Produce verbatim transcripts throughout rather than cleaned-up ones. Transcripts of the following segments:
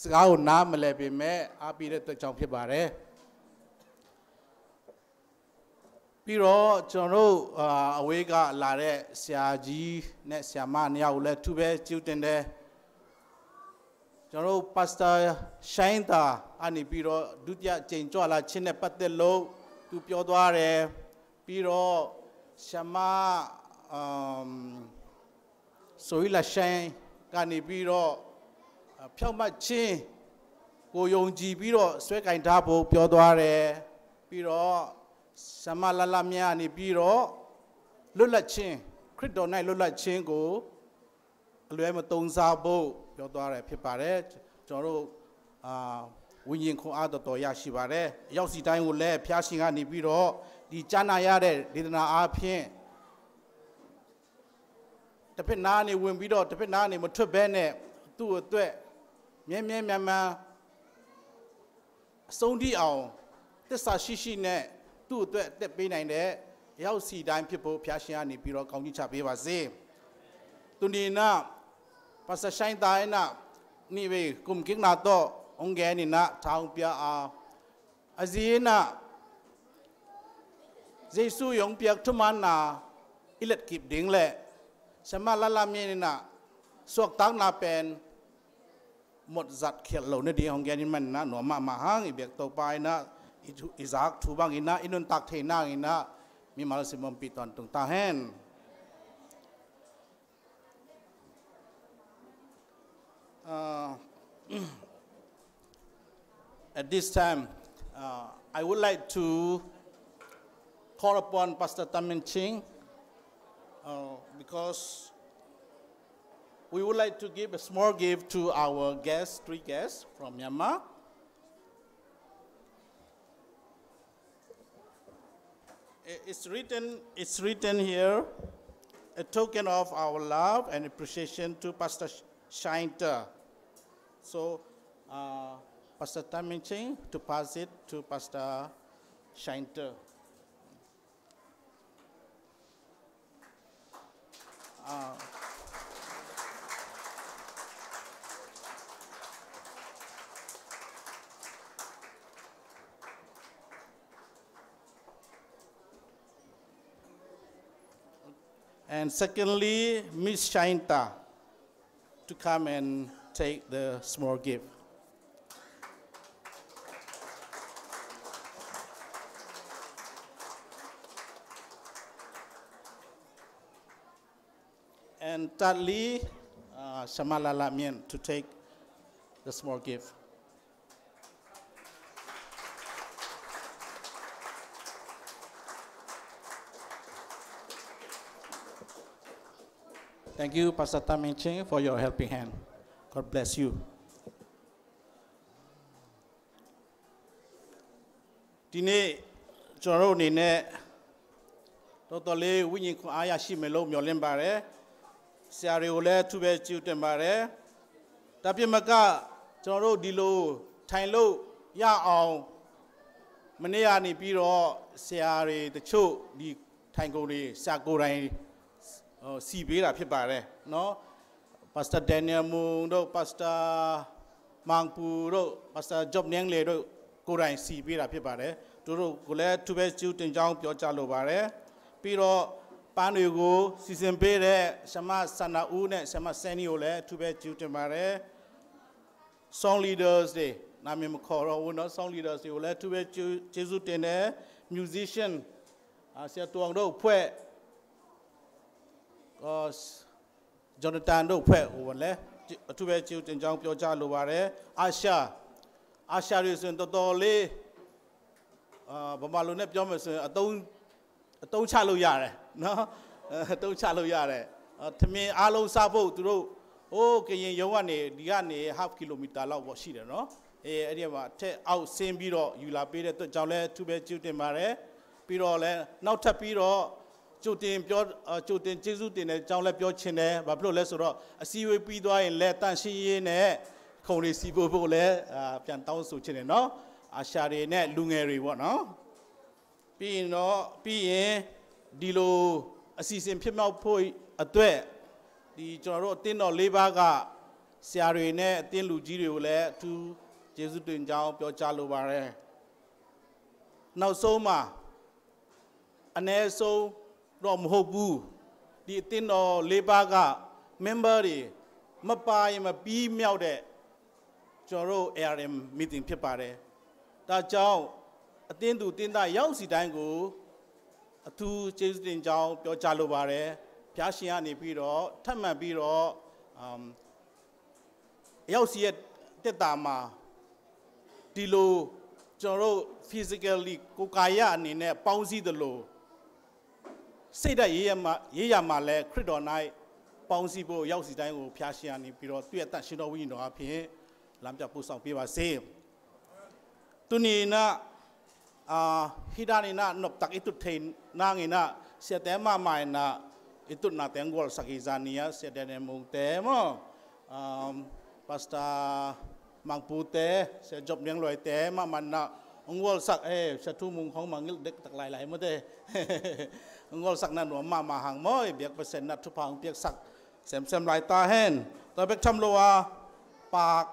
စကားကိုနားမလည်ပေမဲ့အားပေးတဲ့အတွက်ကြောင့်ဖြစ်ပါတယ်။ ပြီးတော့ကျွန်တော်တို့အာအဝေးကလာတဲ့ဆရာကြီးနဲ့ဆရာမနှစ်ယောက်ကိုလည်းအထူးပဲကျေးဇူးတင်တယ်။ ကျွန်တော်တို့ Pastor Shine သာကနေပြီးတော့ဒုတိယကြိမ်ကြွလာခြင်းနဲ့ပတ်သက်လို့သူပြောသွားတယ်။ ပြီးတော့ဆရာမအမ် ဆိုရီလာရှိုင်းကနေပြီးတော့အာဖြောင့်မတ်ခြင်းကိုယုံကြည်ပြီးတော့စွဲကင်ထားဖို့ပြောသွားတယ်။ ပြီးတော့ဆရာမလလမြတ်ကနေပြီးတော့လွတ်လပ်ခြင်းခရစ်တော်၌လွတ်လပ်ခြင်းကိုအလွဲမသုံးစားဖို့ပြောသွားတယ်ဖြစ်ပါတယ်။ ကျွန်တော်တို့အာဝိညာဉ်ခွန်အားတော်တော်ရရှိပါတယ်။ ရောက်စီတိုင်းကိုလည်းဖျားရှင်ကနေပြီးတော့ဒီကြားနာရတဲ့ဒေသနာအားဖြင့် တစ်ဖက်နားကနေဝင်ပြီးတော့တစ်ဖက်နားကနေမထွက်ဘဲနဲ့သူ့အတွက်မြဲမြဲမြံမြံအဆုံးထိအောင်သစ္စာရှိရှိနဲ့သူ့အတွက်အသက်ပေးနိုင်တဲ့ရောက်စီတိုင်းဖြစ်ဖို့ဖျားရှင်ကနေပြီးတော့ကောင်းကြီးချပေးပါစေ။ Tunina Pastor Shine tayo na ni we kumkik na to ong geni na taong pia a Azina Jesu yong piak thuman na ilet kip ding le sama lalam ye na suak tak na pen mot zat khial lo na ding hong gen in man na nuam mahmah hang i biak Topa in na i zak thu bang in na i nuntak thei nang in na mimal si mawmpi tawntung ta hen. Uh, at this time, uh, I would like to call upon Pastor Tamin Ching, uh, because we would like to give a small gift to our guests, three guests from Myanmar. It's written, it's written here, a token of our love and appreciation to Pastor Shainter. So, uh, Pastor Tamin Ching to pass it to Pastor Shainter. Uh, And secondly, Miss Shainta to come and take the small gift. And thirdly, uh, Shamala Lamien to take the small gift. Thank you, Pastor Tamin Ching, for your helping hand. God bless you. ဒီနေ့ကျွန်တော်တို့အနေနဲ့တော်တော်လေးဝိညာဉ်ခွန်အားရရှိမယ်လို့မျှော်လင့်ပါတယ်။ ဆရာတွေကိုလည်းအထူးပဲကျေးဇူးတင်ပါတယ်။ ဒါပြင်မကကျွန်တော်တို့ဒီလိုထိုင်လို့ရအောင်မနေ့ကနေပြီးတော့ဆရာတွေတချို့ဒီထိုင်ကုန်တွေဆရာကိုယ်တိုင်ဟိုစီပေးတာဖြစ်ပါတယ်နော်။ Pastor Daniel Moon တို့ Pastor မန်ပူတို့ Pastor Job နင်းလေတို့ကိုယ်တိုင်စီပေးတာဖြစ်ပါတယ်။ သူတို့ကိုလည်းအထူးပဲကျေးဇူးတင်ကြောင်းပြောကြားလိုပါတယ်။ ပြီးတော့ပန်းတွေကိုစီစဉ်ပေးတဲ့ဆရာမဆန္ဒဦးနဲ့ဆရာမစဲနီကိုလည်းအထူးပဲကျေးဇူးတင်ပါတယ်။ Song leaders တွေနာမည်မခေါ်တော့ဘူးနော်။ Song leaders တွေကိုလည်းအထူးပဲကျေးဇူးတင်တယ်။ Musician အာဆရာတူအောင်တို့အဖွဲ့အာ Jonathan တို့အဖွဲ့ကိုလည်းအထူးပဲကျေးဇူးတင်ကြောင်းပြောကြားလိုပါတယ်။ Usher Usher တွေဆိုရင်တော်တော်လေးအာဗမာလိုနဲ့ပြောမယ်ဆိုရင်အသုံးအသုံးချလို့ရတယ်နော်။ အဲအသုံးချလို့ရတယ်။ အဲထမင်းအားလုံးစားဖို့သူတို့ဟိုးကရင်ရုံးကနေဒီကနေ half kilometer လောက်ပေါ့ရှိတယ်နော်။ အဲအဲ့ဒီမှာထက်အောက်ဆင်းပြီးတော့ယူလာပေးတဲ့အတွက်ကြောင့်လည်းအထူးပဲကျေးဇူးတင်ပါတယ်။ ပြီးတော့လည်းနောက်ထပ်ပြီးတော့ ကြိုတင်ပြောအဲကြိုတင်ကျေးဇူးတင်တဲ့အကြောင်းလည်းပြောချင်တယ်။ ဘာဖြစ်လို့လဲဆိုတော့အစည်းအဝေးပြီးသွားရင်လည်းတန့်ရှင်းရေးနဲ့ခုံတွေစီဖို့ဖို့လည်းအာပြန်တောင်းဆိုချင်တယ်နော်။ အာရှတွေနဲ့လူငယ်တွေပေါ့နော်။ ပြီးရင်တော့ပြီးရင်ဒီလိုအစီအစဉ်ဖြစ်မြောက်ဖို့အတွက်ဒီကျွန်တော်တို့အသင်းတော်လေးပါးက ဆရာတွေနဲ့ အသင်းလူကြီးတွေကိုလည်း အထူးကျေးဇူးတင်ကြောင်း ပြောကြားလိုပါတယ်။ နောက်ဆုံးမှာ အနည်းဆုံးတော့ မဟုတ်ဘူး၊ ဒီအသင်းတော်လေးပါးက member တွေ မပါရင် မပြီးမြောက်တဲ့ ကျွန်တော်တို့ ARM meeting ဖြစ်ပါတယ်။ ဒါကြောင့် အသင်းသူအသင်းသား ရောက်စီတိုင်းကို အထူးကျေးဇူးတင်ကြောင်း ပြောကြားလိုပါတယ်။ ဘုရားရှင်ကနေပြီးတော့ ထပ်မံပြီးတော့ အမ် အယောက်စီရဲ့ သက်တာမှာ ဒီလို ကျွန်တော်တို့ physically ကိုယ်ကာယအနေနဲ့ ပေါင်းစည်းသလို စိတ်ဓာတ်ရေးရာမှာ၊ ရေးရာမှာလည်း ခရစ်တော်၌ ပေါင်းစည်းဖို့ ရောက်စီတိုင်းကို ဘုရားရှင်ကနေပြီးတော့ သူ့ရဲ့သန့်ရှင်းသောဝိညာဉ်တော်အဖြစ် လမ်းပြပို့ဆောင်ပေးပါစေ။ Tuni in ah, ah, hih dan in ah noptak i tut thei nang in ah, siate mahmah in ah i tutnate hong gualsak hi. Zani ah Sia Daniel Mung te maw, um, Pastor Mang Pu te, Sia Job Niang Luai te mahmah in ah hong gualsak, eh, Sia Thu Mung khong mangngilh dektak lailai maw te. Hong gualsak na nuam mahmah hang maw, i biak Pasian in ah thupha hong piaksak semsem lai ta hen. Tua bek tham lo a, Pak,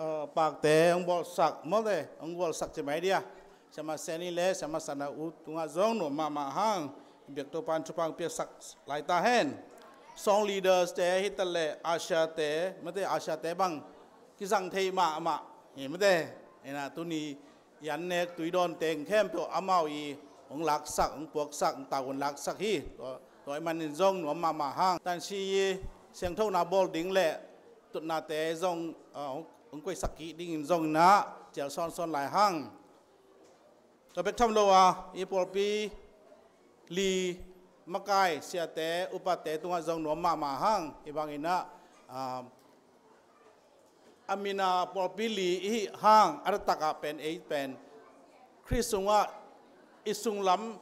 eh, Pakte hong bawlsak maw te, hong gualsak ci mai dia. Siama Seni le Siama Sana U tungah zong nuam mahmah hang, i biak Topa in thupha hong piaksak lai ta hen. Song leaders te hi ta leh, usher te maw te, usher te bang kizang thei mahmah hi maw te. Ina tuni i an nek tui dawn teng khempeuh amau i hong laksak, hong puaksak, hong tavuan laksak hi. Tua, tua ahih manin zong nuam mahmah hang. Tansi i siangthona bawl ding le tutnate zong, ah, hong, hong koihsak kik dingin zong in ah cial sawnsawn lai hang. Tua bek tham lo a, i pawlpi li makai siate, upate tungah zong nuam mahmah hang. Hih bangin ah, ah, a min a pawlpi li i hih hang, a taktak ah pen ei pen Khrih sungah i sunglam,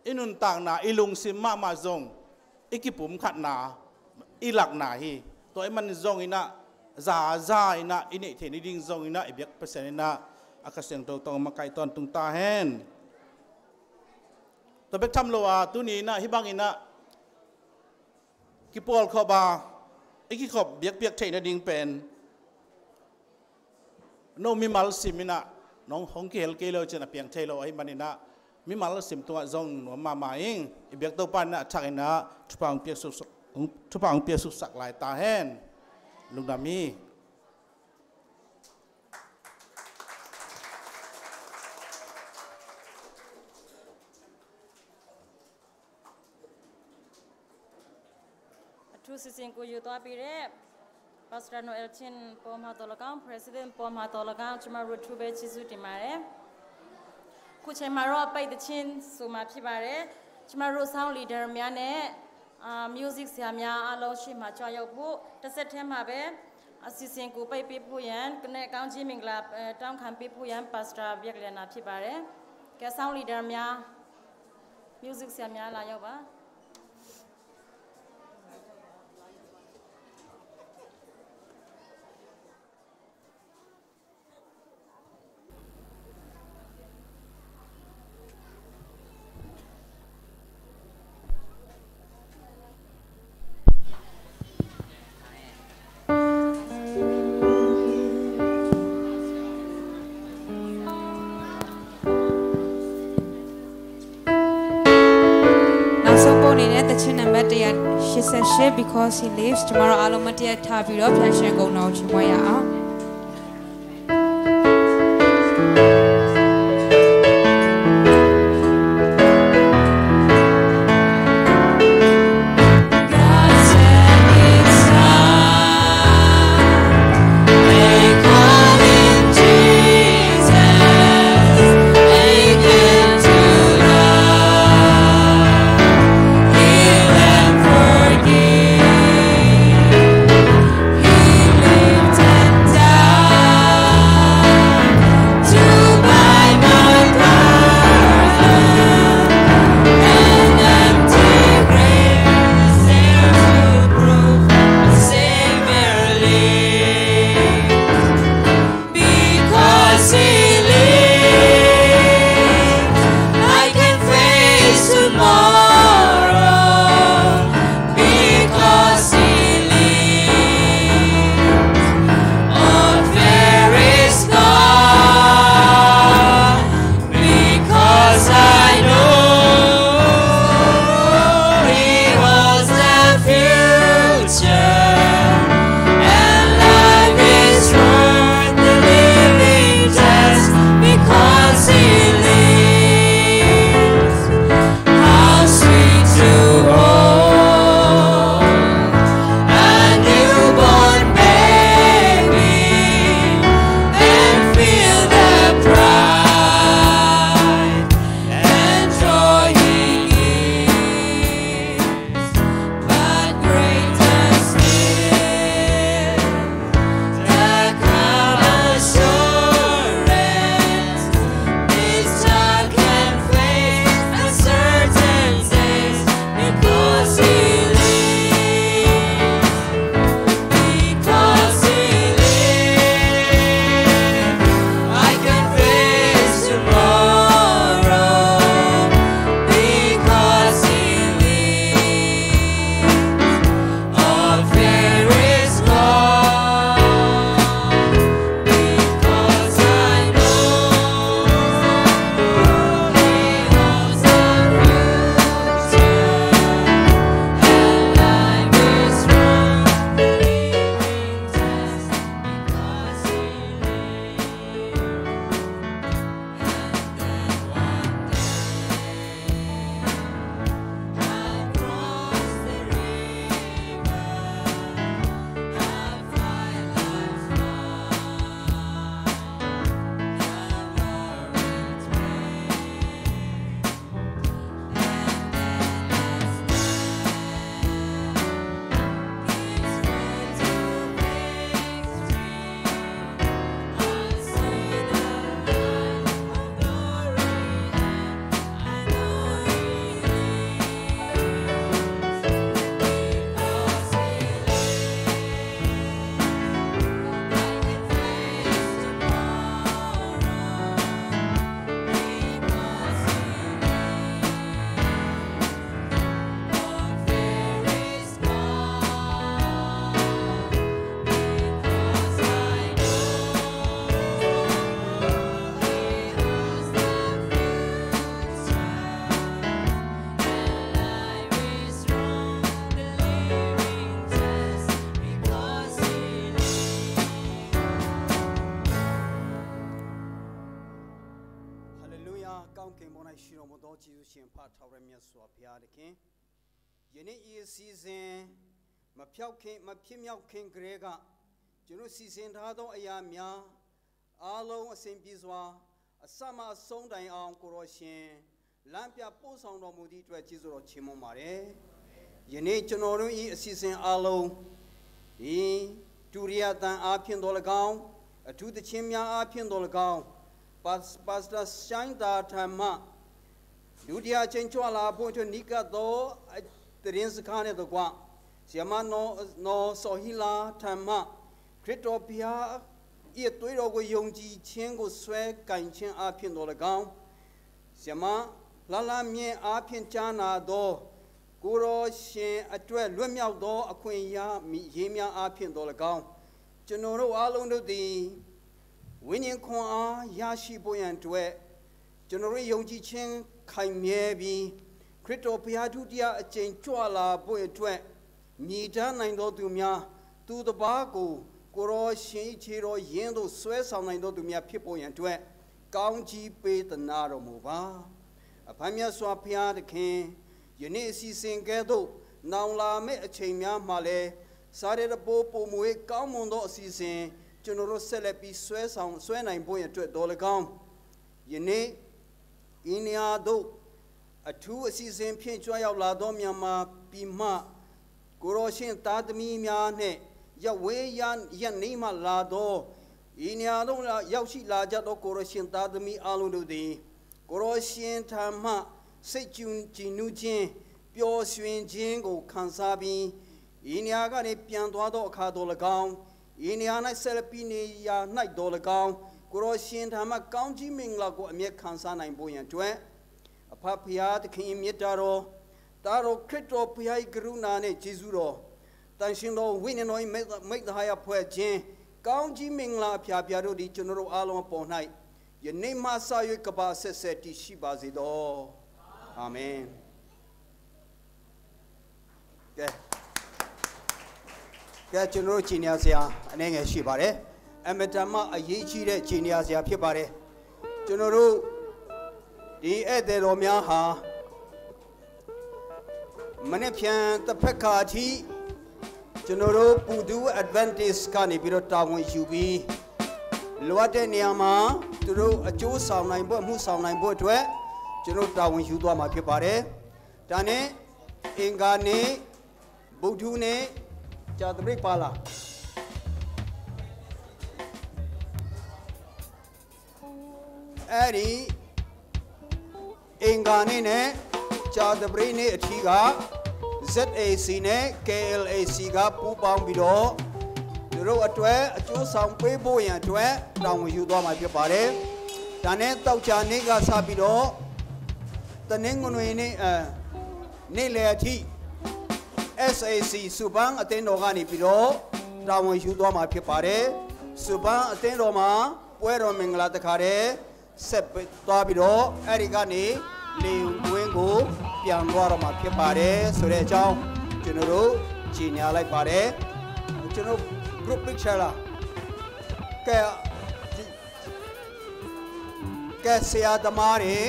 i nuntakna, i lungsim mahmah zong i kipumkhatna, i lakna hi. Tua ahih manin zong in ah, za za in ah i neih theih nading zong in ah i biak Pasian in ah a Kha Siangtho tawh makaih tawntung ta hen. Tua bek tham lo a, tuni in ah hih bangin ah kipawlkhop a, i kikhop biakpiak theih nading pen no mimal sim in ah, nong hong kihel kei lo cin a piang thei lo ahih manin ah, mimal sim tungah zong nuam mahmah ing. I biak Topa in ah a thak in ah thupha hong piaksuk, thupha hong piaksuksak lai ta hen. Lungdam hi. A thu sising ku yu tua pi re, Pastor Noel Chin ပေါ်မှာသော်လည်းကောင်း၊ President ပေါ်မှာသော်လည်းကောင်း၊ ကျွန်မတို့ ထူးပဲကျေးဇူးတင်ပါတယ်။ ခုချိန်မှာတော့ ပိတ်သီချင်းဆိုမှာဖြစ်ပါတယ်။ ကျွန်မတို့ sound leader များနဲ့ အာ၊ music ဆရာများအားလုံးရှေ့မှာကြွရောက်ဖို့၊ တစ်ဆက်တည်းမှာပဲ အစီအစဉ်ကိုပိတ်ပေးဖို့ရန် ကနက်ကောင်းချီးမင်္ဂလာ အဲ၊ တောင်းခံပေးဖို့ရန် Pastor ဘျက်ကလျာနာဖြစ်ပါတယ်။ ကဲ၊ sound leader များ၊ music ဆရာများလာရောက်ပါ။ Because he lives, ကျွန်မတို့အားလုံး မတ်တရပ်ထပြီးတော့ ဖျာရှင်ကုံတော်ကို ချီးမွမ်းရအောင်။ ခင်ပေါ်၌ရှိတော်မူသော ကျေးဇူးရှင်ဖခင် ထာဝရမြတ်စွာဘုရားသခင်၊ ယနေ့ ဤအစီအစဉ် မဖြောက်ခင်၊ မဖြစ်မြောက်ခင်ကတည်းက ကျွန်တော်စီစဉ်ထားသောအရာများ အားလုံးအဆင်ပြေစွာ အစမှအဆုံးတိုင်အောင် ကိုယ်တော်ရှင် လမ်းပြပို့ဆောင်တော်မူသည့်အတွက် ကျေးဇူးတော်ချီးမွမ်းပါတယ်။ ယနေ့ ကျွန်တော်တို့၏ အစီအစဉ်အားလုံး ဒီ ဒုတိယသံအားဖြင့်သော်လည်းကောင်း၊ အထူးသီချင်းများအားဖြင့်သော်လည်းကောင်း၊ ပါ၊ ပါစတာရှိုင်းသာထံမှ ဒုတိယအကြိမ်ကြွလာဖို့အတွက် နီးကပ်သော သတင်းစကားနှင့်တကွ၊ ဆရာမနော်၊ နော်စော်ဟီလာထံမှ ခရစ်တော်ဘုရား၏ အသွေးတော်ကို ယုံကြည်ခြင်းကို စွဲကိုင်ခြင်းအားဖြင့်သော်လည်းကောင်း၊ ဆရာမလှလှမြင့်အားဖြင့် ကြားနာသော ကိုယ်တော်ရှင်အတွက် လွတ်မြောက်သော အခွင့်အရေးများအားဖြင့်သော်လည်းကောင်း၊ ကျွန်တော်တို့အားလုံးတို့သည် ဝိညာဉ်ခွန်အားရရှိဖို့ရန်အတွက် ကျွန်တော်တို့ယုံကြည်ခြင်းခိုင်မြဲပြီး၊ ခရစ်တော်ဘုရား ဒုတိယအကြိမ်ကြွလာဖို့အတွက် မြည်တမ်းနိုင်သောသူများ၊ သူတစ်ပါးကို ကိုယ်တော်ရှင်၏ခြေတော်ရင်းသို့ စွဲဆောင်နိုင်သောသူများဖြစ်ဖို့ရန်အတွက် ကောင်းကြီးပေးသနားတော်မူပါ။ အဖမြတ်စွာဘုရားသခင်၊ ယနေ့အစီအစဉ်ကဲ့သို့ နောင်လာမယ့်အချိန်များမှာလည်း စာတဲ့တပိုးပိုမိုကောင်းမွန်သောအစီအစဉ် ကျွန်တော်တို့ဆက်လက်ပြီးစွဲဆောင်၊ စွဲနိုင်ဖို့ရန်အတွက်သော်လည်းကောင်း၊ ယနေ့ အီးနီးယားသို့ အထူးအစီအစဉ်ဖြင့် ကြွရောက်လာသော မြန်မာပြည်မှ ကိုယ်တော်ရှင်သားသမီးများနှင့် ရပ်ဝေးရပ်၊ ရပ်နည်းမှလာသော အီးနီးယားသို့ ရောက်ရှိလာကြသော ကိုယ်တော်ရှင်သားသမီးအားလုံးတို့သည် ကိုယ်တော်ရှင်ထံမှ စိတ်ကြည်၊ ကြည်နူးခြင်း၊ ပျော်ရွှင်ခြင်းကို ခံစားပြီး၊ အီးနီးယားကနေ ပြန်သွားသောအခါသော်လည်းကောင်း၊ အီးနီးယား၌ ဆက်လက်ပြီးနေရာ၌သော်လည်းကောင်း၊ ကိုယ်တော်ရှင်ထံမှ ကောင်းကြီးမင်္ဂလာကို အမြဲခံစားနိုင်ဖို့ရန်အတွက်၊ အဖဘုရားသခင်၏မေတ္တာတော်၊ သားတော်ခရစ်တော်ဘုရား၏ကရုဏာနှင့် ကျေးဇူးတော်၊ သန့်ရှင်းသောဝိညာဉ်တော်၏ မိတ်၊ မိတ်သဟာယဖွဲ့ခြင်း၊ ကောင်းကြီးမင်္ဂလာအဖျာဖျာတို့သည် ကျွန်တော်တို့အားလုံးအပေါ်၌ ယနေ့မှစ၍ ကမ္ဘာအဆက်ဆက် တည်ရှိပါစေသော။ အာမင်။ ကဲ၊ ကဲ၊ ကျွန်တော်တို့ ကြေညာစရာ အနည်းငယ်ရှိပါတယ်။ အင်မတန်မှ အရေးကြီးတဲ့ ကြေညာစရာ ဖြစ်ပါတယ်။ ကျွန်တော်တို့ ဒီဧည့်သည်တော်များဟာ မနက်ဖြန်တစ်ဖက်ခါအထိ ကျွန်တော်တို့ ပူဒူး Adventist ကနေပြီးတော့ တာဝန်ယူပြီး လိုအပ်တဲ့နေရာမှာ သူတို့အကျိုးဆောင်နိုင်ဖို့၊ အမှုဆောင်နိုင်ဖို့အတွက် ကျွန်တော်တို့ တာဝန်ယူသွားမှာ ဖြစ်ပါတယ်။ ဒါနဲ့ အင်္ဂါနေ့၊ ဗုဒ္ဓဟူးနေ့၊ ကြာသပတေးပါလား။ အဲ့ဒီ အင်္ဂါနေ့နဲ့ ကြာသပတေးနေ့အထိက ZAC နဲ့ KLAC က ပူးပေါင်းပြီးတော့ သူတို့အတွက် အကျိုးဆောင်ပေးဖို့ရန်အတွက် တာဝန်ယူသွားမှာ ဖြစ်ပါတယ်။ ဒါနဲ့ သောကြာနေ့ကစပြီးတော့ တနင်္ဂနွေနေ့၊ အဲ၊ နေ့လယ်အထိ SAC စုပန်းအသင်းတော်ကနေပြီးတော့ တာဝန်ယူသွားမှာ ဖြစ်ပါတယ်။ စုပန်းအသင်းတော်မှာ ပွဲတော်မင်္ဂလာတခါတည်း ဆက်သွားပြီးတော့ အဲ့ဒီကနေ လေယာဉ်ကွင်းကို ပြန်သွားတော့မှာ ဖြစ်ပါတယ်ဆိုတဲ့အကြောင်း ကျွန်တော်တို့ ကြေညာလိုက်ပါတယ်။ ကျွန်တော် group picture လား။ ကဲ၊ ကဲ၊ ဆရာသမားတွေ၊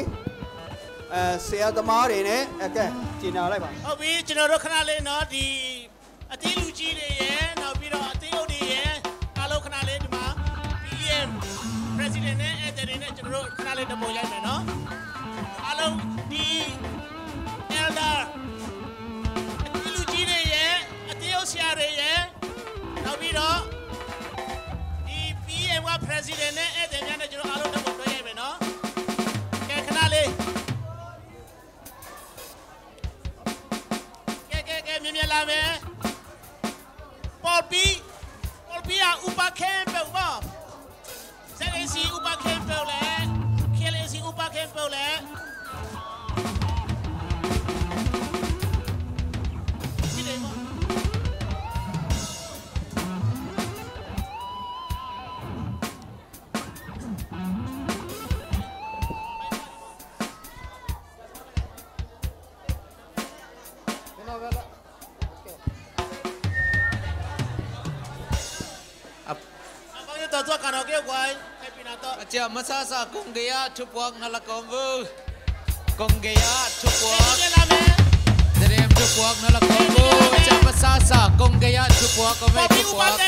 အဲ၊ ဆရာသမားတွေနဲ့၊ အဲ၊ ကဲ၊ ကြေညာလိုက်ပါ။ ဟုတ်ပြီ၊ ကျွန်တော်တို့ ခဏလေးနော်၊ ဒီ အသင်းလူကြီးတွေရယ်၊ နောက်ပြီးတော့ အသင်းအုပ်တွေရယ်၊ အားလုံး ခဏလေး ဒီမှာ BEM president နဲ့ ဧည့်သည်တွေနဲ့ ကျွန်တော်တို့ ခဏလေး ဓာတ်ပုံရိုက်မယ်နော်။ အားလုံး ဒီ elder အသင်းလူကြီးတွေရယ်၊ အသင်းအုပ်ဆရာတွေရယ်၊ နောက်ပြီးတော့ ဒီ BEM က president နဲ့ ဧည့်သည်များနဲ့ ကျွန်တော် အားလုံး ဓာတ်ပုံတွဲရိုက်မယ်နော်။ ကဲ၊ ခဏလေး။ ကဲ၊ ကဲ၊ ကဲ၊ မြင်မြင်လာမယ်။ ပေါ်ပြီး၊ ပေါ်ပြီးဟာ ဥပခင်းပြုတ်ပေါ့။ ZAC ဥပခင်းပြုတ်လဲ၊ KLAC ဥပခင်းပြုတ်လဲ။ ကြည့်တယ်ပေါ့။ အ၊ အကျမဆဆကုံကယါ ထုပွားငလကုံဘူး။ Kong gei ah thupuak. Dream thupuak na la kong bu. Ciang pasasa kong gei ah thupuak, kong vei thupuak.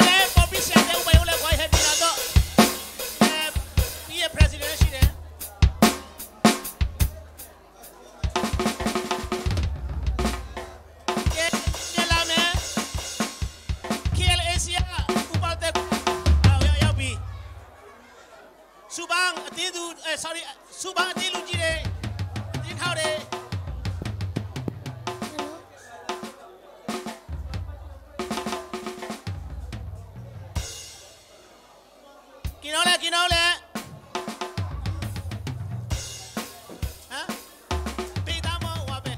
Subang, a ti du, eh, sorry, Subang a ti lu ji de. Ti thau de. Kino le, kino le. Ha? Pi ta mo wa pe.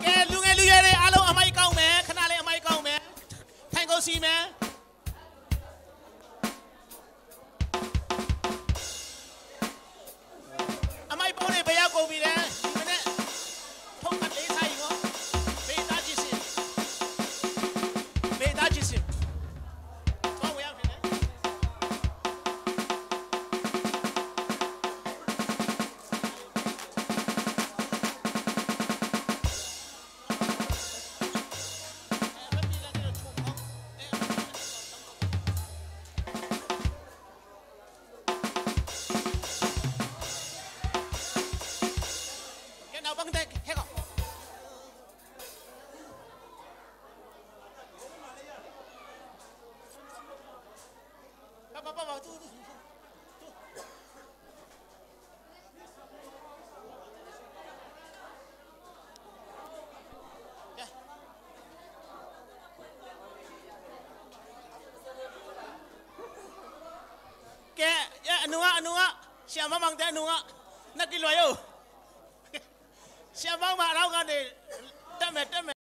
Kei, lunge luye de, alo amai kau me, khana le amai kau me, thank you si me. Amai pau ne baya ko mi le, mi ne, thong kat le sa i ngo, beta jisim, beta jisim. Ko waya ne. Kei, ya, a nungah, a nungah. Siamah Mangte a nungah. Na kiluai o. Siamah Mang mah rau kan de. Tame, tame.